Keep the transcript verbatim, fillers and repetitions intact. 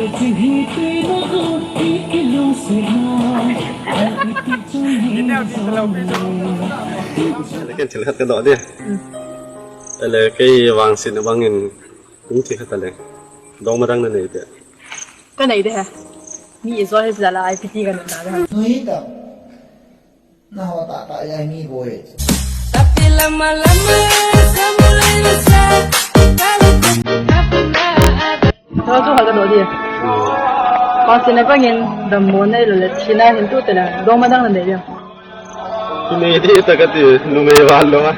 Ken thil khat ka doh di. Ale kei vangsetna bangin kung thil khat ale. Dongma dang na nei te. Ka nei de he. Mi ijo he jala I P T ka nei na de he. Nui ta. Na ho ta ta ya mi boi. Tapi lama-lama kamu lengsa. Kalau tetap aku nak ada. Tho tho ha ka doh di. Vangsetna bangin dammo nei lou le thina hin tu te le dongma dang na nei di. Nei di ta ka ti numei val lou a.